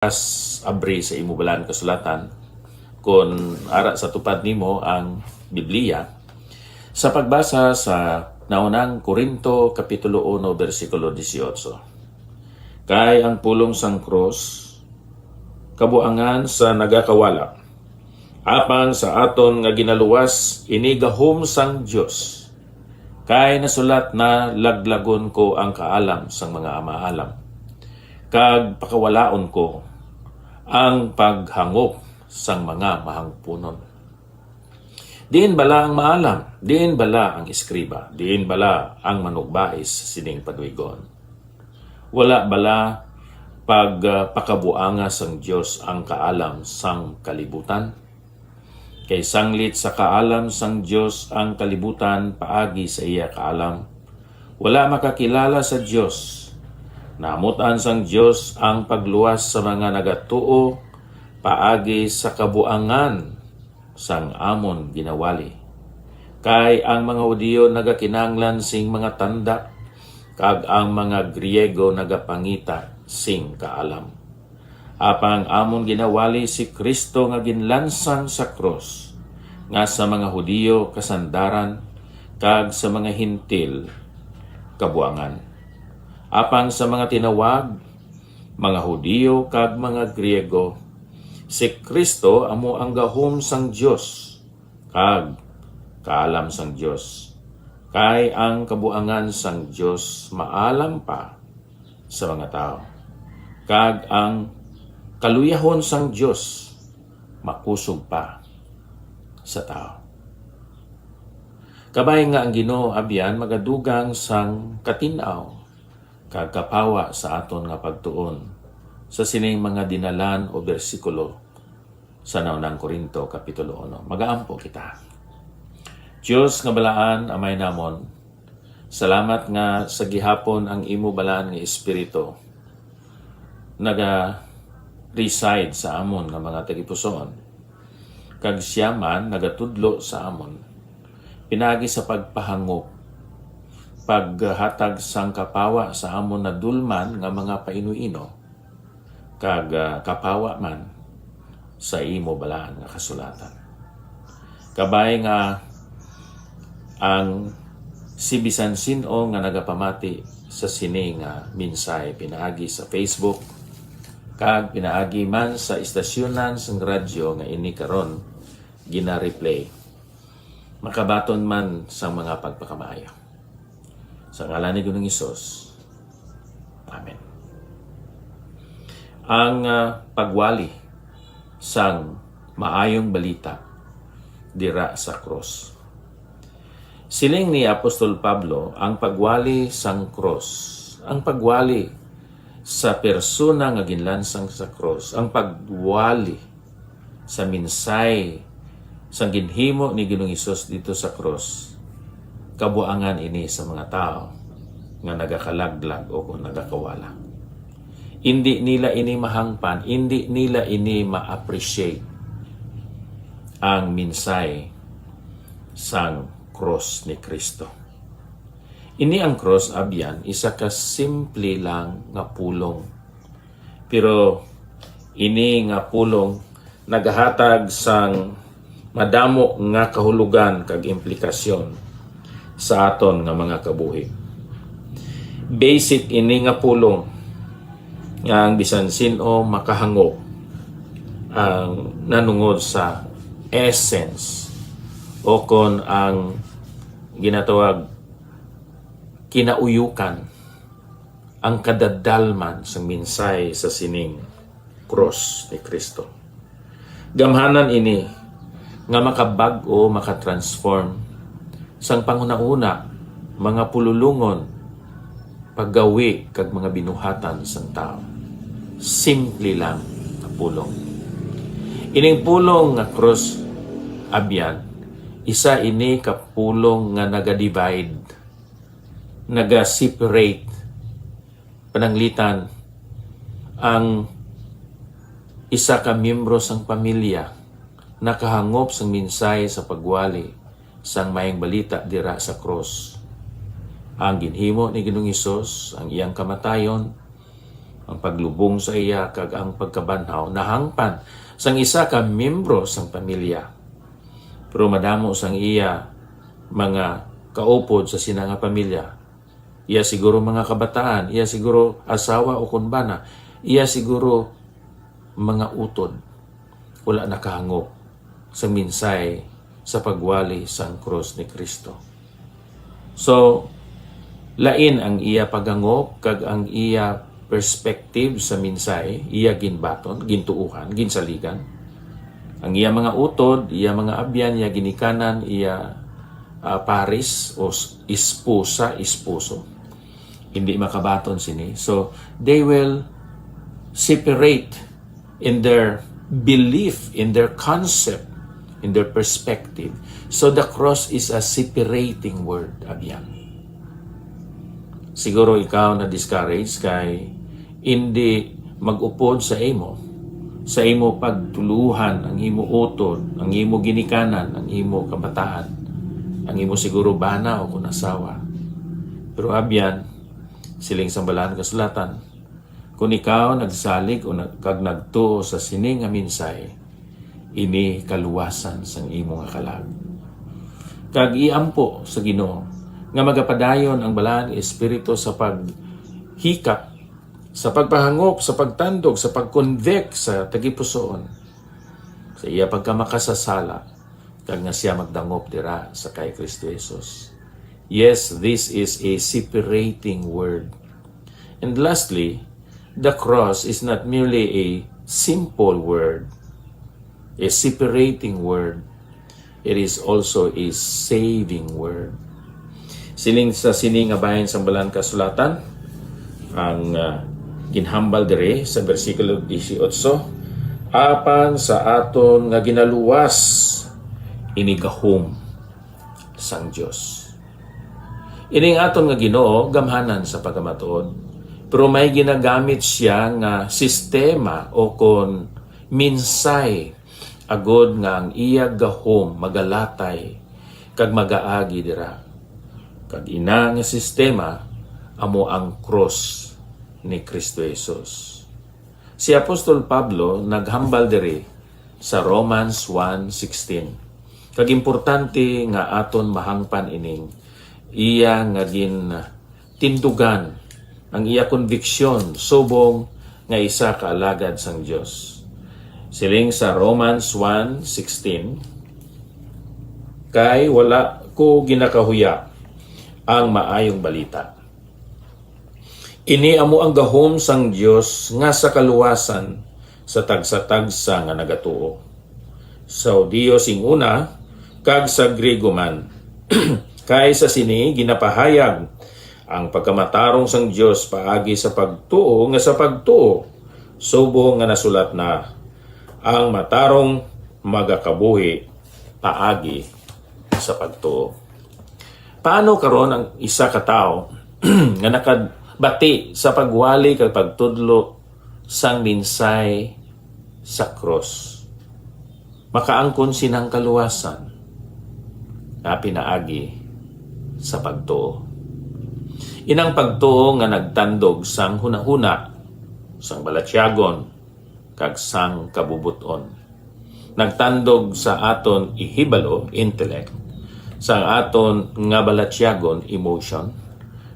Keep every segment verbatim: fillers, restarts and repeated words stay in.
As abri sa imo balaan kasulatan, kon ara sa tupad nimo ang Biblia, sa pagbasa sa Naunang Corinto Kapitulo uno, bersikulo dieciocho, "Kay ang pulong sang krus, kabuangan sa nagakawala, apang sa aton nga ginaluwas, ini gahom sang Dios. Kay nasulat na, 'Laglagon ko ang kaalam sang mga maalam, kag pakawalaon ko ang paghangop sang mga mahangpunon.' Diin bala ang maalam? Diin bala ang eskriba? Diin bala ang manugbais sining panuygon? Wala bala pagpakabuanga sang Dios ang kaalam sang kalibutan? Kay sanglit sa kaalam sang Dios ang kalibutan paagi sa iya kaalam, wala makakilala sa Dios. Naamut-an sang Dios ang pagluwas sa mga nagatuo paagi sa kabuangan sang amon ginawali. Kay ang mga Hudiyo nagakinahanglan sing mga tanda, kag ang mga Griego nagapangita sing kaalam. Apang amon ginawali si Cristo nga ginlansang sa krus, nga sa mga Hudiyo kasandaran, kag sa mga Hentil kabuangan. Apang sa mga tinawag, mga Hudiyo kag mga Griego, si Cristo amo ang gahom sang Dios kag kaalam sang Dios, kay ang kabuangan sang Dios maalam pa sa mga tawo, kag ang kaluyahon sang Dios makusog pa sa tawo. Kabay nga ang Ginoo abyan magadugang sang katin-aw kag kapawa sa aton nga pagtuon sa sining mga dinalan o bersikulo sa Naunang Corinto Kapitulo uno. Magaampo kita. Dios nga balaan, Amay namon, salamat nga sa gihapon ang imo balaan nga Espiritu naga-reside sa amon nga mga tagipusoon, kag sia man nagatudlo sa amon pinaagi sa pagpahangop, paghatag sang kapawa sa amon nadulman nga mga paino-ino, kag, ah, kapawa man sa imo balaan nga kasulatan. Kabay nga ang si bisan sin-o nga nagapamati sa sini nga mensahe pinaagi sa Facebook kag pinaagi man sa istasyonan sang radyo nga ini karon gina-replay, makabaton man sang mga pagpakamaayo. Sa ngalan ni Ginoong Hesus. Amen. Ang, ah, pagwali sang maayong balita dira sa krus. Siling ni Apostol Pablo, ang pagwali sang krus, ang pagwali sa persona nga ginlansang sa krus, ang pagwali sa mensahe sang ginhimo ni Ginoong Hesus dito sa krus, kabuangan ini sa mga tawo nga nagakalaglag o kung nagakawala. Indi nila ini mahangpan, indi nila ini ma-appreciate ang mensahe sang krus ni Cristo. Ini ang krus, abyan, isa ka simple lang nga pulong. Pero ini nga pulong nagahatag sang madamo nga kahulogan kag implikasyon sa aton nga mga kabuhi. Basic ini nga pulong nga ang bisan sin-o makahangop ang nanungod sa essence o kon ang ginatawag kinauyukan, ang kadadalman sang mensahe sa sining krus ni Cristo. Gamhanan ini nga makabag-o, makatransform sang panghunahuna, mga pululongon, paggawi kag mga binuhatan sang tawo. Simple lang nga pulong. Ining pulong nga krus, abyan, isa ini ka pulong nga naga-divide, naga-separate. Pananglitan, ang isa ka miyembro sang pamilya nakahangop sang mensahe sa pagwali sang Maayong Balita dira sa krus. Ang ginhimo ni Ginoong Hesus, ang iyang kamatayon, ang paglubong sa iya kag ang pagkabanhaw nahangpan sang isa ka miyembro sang pamilya. Pero madamo sang iya mga kaupod sa sina nga pamilya. Iya siguro mga kabataan, iya siguro asawa o kon bana, iya siguro mga utod. Wala nakahangop sa minsay sa pagwali sang krus ni Kristo. So, lain ang iya paghangop kag ang iya perspective sa minsay, iya ginbaton, gintuohan, ginsaligan. Ang iya mga utod, iya mga abyan, iya ginikanan, iya, ah, pares o s-, esposa, esposo, hindi makabaton sini. So, they will separate in their belief, in their concept, in their perspective. So the cross is a separating word, abyan. Siguro ikaw na-discourage kay hindi mag-upod sa imo, sa imo pagtuluhan, ang imo utod, ang imo ginikanan, ang imo kabataan, ang imo siguro bana o kun asawa. Pero abyan, siling sa Balaan Kasulatan, kun ikaw nagsalig o nag-, kag nagtuo sa sini nga mensahe, ini kaluwasan sang imo nga kalag. Kag iampo sa Ginoo nga magapadayon ang Balaan nga Espiritu sa paghikap, sa pagpahangop, sa pagtandog, sa pag-convict sa tagipusoon sa iya pagkamakasasala, kag nga sia magdangop dira sa kay Kristo Jesus. Yes, this is a separating word. And lastly, the cross is not merely a simple word, a separating word. It is also a saving word. Siling sa sini nga bahin sang Balaan Kasulatan, ang, ah, ginhambal diri sa bersikulo dieciocho, "Apan sa aton nga ginaluwas, ini gahom sang Dios." Ining aton nga Ginoo gamhanan sa pagkamatuod, pero may ginagamit sia nga sistema o kon minsay agod nga ang iya gahom magalatay kag magaagi dira. Kag ina nga sistema amo ang krus ni Kristo Jesus. Si Apostol Pablo naghambal diri sa Romans one sixteen. Kag importante nga aton mahangpan ining iya nga gintindugan ang iya konbiksyon subong nga isa ka alagad sang Dios. Siling sa Romans one sixteen, "Kay wala ko ginakahuya ang maayong balita. Ini amo ang gahom sang Dios nga sa kaluwasan sa tagsa-tagsa nga nagatuo, sa Hudiyo sing una, kag sa Griego man. Kay sa sini ginapahayag ang pagkamatarong sang Dios paagi sa pagtuo nga sa pagtuo, subong nga nasulat na, 'Ang matarong magakabuhi paagi sa pagtuo.'" Paano karon ang isa ka tawo nga nakabati sa pagwali kag pagtudlo sang mensahe sa krus makaangkon sinang kaluwasan nga pinaagi sa pagtuo? Inang pagtuo nga nagtandog sang hunahuna, sang balatyagon, kag sang kabubot-on. Nagtandog sa aton ihibalo, intellect, sang aton nga balatyagon, emotion,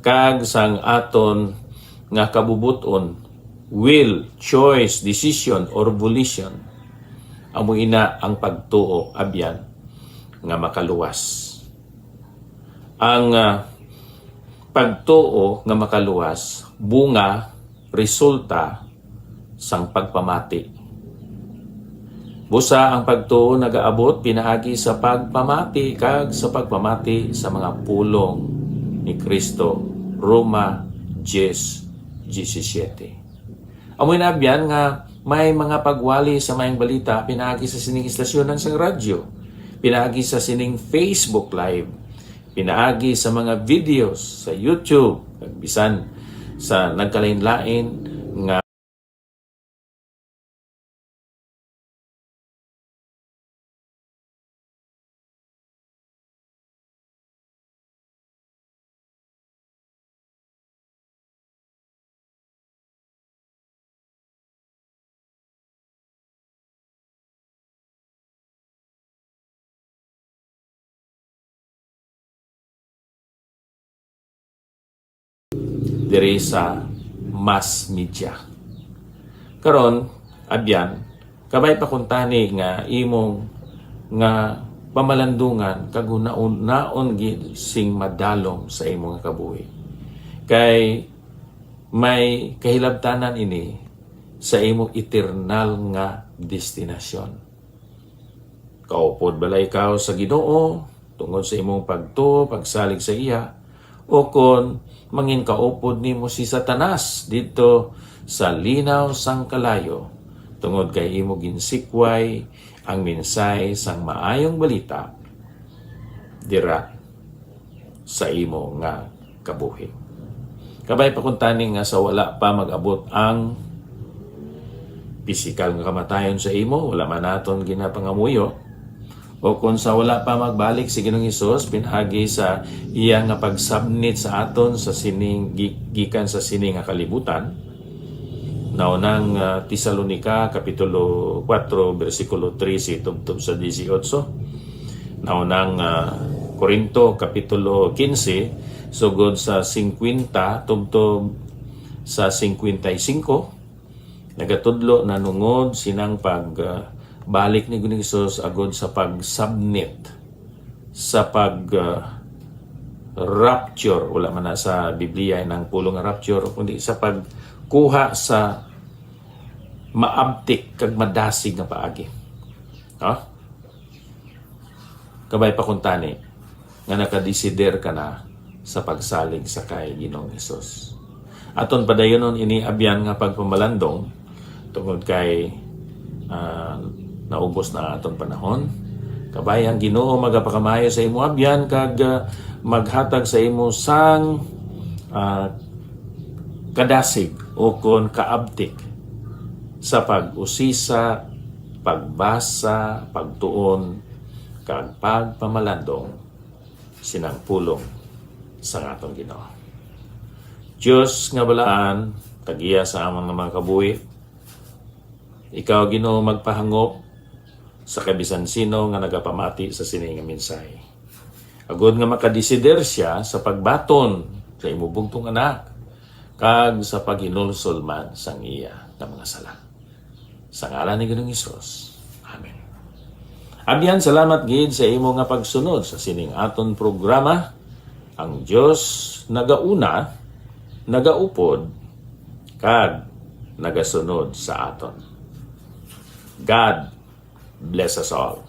kag sang aton nga kabubot-on, will, choice, decision, or volition. Amo ina ang pagtuo, abyan, nga makaluwas. Ang, ah, pagtuo nga makaluwas, bunga, resulta sang pagpamati. Busa ang pagtuo nagaabot pinaagi sa pagpamati kag sa pagpamati sa mga pulong ni Cristo, Roma diyes diyesisiyete. Amoy naabyan nga may mga pagwali sa Maayong Balita pinaagi sa sining istasyonan sang radyo, pinaagi sa sining Facebook Live, pinaagi sa mga videos sa YouTube, kag bisan sa nagkalainlain nga diri sa mass media. Karon, abyan, kabay pa kuntani nga imong nga pamalandungan kag hunaon-hunaon gid sing madalom sa imo nga kabuhi. Kay may kahilabtanan ini sa imo eternal nga destinasyon. Kaupod bala ikaw sa Ginoo tungod sa imong pagtuo, pagsalig sa iya, o kon manginkaupod nimo si Satanas didto sa linaw sang kalayo, tungod kay imo ginsikway ang mensahe sang Maayong Balita dira sa imo nga kabuhi. Kabay pa kuntani nga sa wala pa mag-abot ang pisikal nga kamatayon sa imo, wala man naton ginapangamuyo, o kon sa wala pa magbalik si Ginoong Hesus pinaagi sa iya nga pagsabnit sa aton sa sining gi-, gikan sa sini nga kalibutan, naunang, ah, Tesalonica kapitulo kuwatro, bersikulo trese tubtob sa dieciocho, naunang, ah, Corinto kapitulo quince, sugod sa cincuenta tubtob sa cincuenta y cinco, nagatudlo na nungod sinang pag, ah, balik ni Ginoong Hesus agud sa pagsabnit, sa pag, ah, rapture, wala man na sa Biblia inang pulong nga rapture, kundi sa pagkuha sa maabtik kag madasig nga paagi. No? Kabay pa kuntani nga nakadesider ka na sa pagsalig sa kay Ginoong Hesus. Aton padayonon ini abyan nga pagpamalandong tungod kay, ah, naubos na aton panahon. Kabay ang Ginoo magapakamaayo sa imo abyan kag, ah, maghatag sa imo sang, ah, kadasig o kon kaabtik sa pag-usisa, pagbasa, pagtuon, kag pagpamalandong sinang pulong sang aton Ginoo. Dios nga balaan, tagiya sa amon nga mga kabuhi, ikaw, Ginoo, magpahangop sa kabisan sino nga nagapamati sa sini nga mensahe, agud nga makadesider sia sa pagbaton sa imo bugtong Anak kag sa paghinulsol man sang iya nga mga sala. Sa ngalan ni Ginoong Hesus. Amen. Abyan, salamat gid sa imo nga pagsunod sa sining aton programa. Ang Dios nagauna, nagaupod, kag nagasunod sa aton. God bless us all.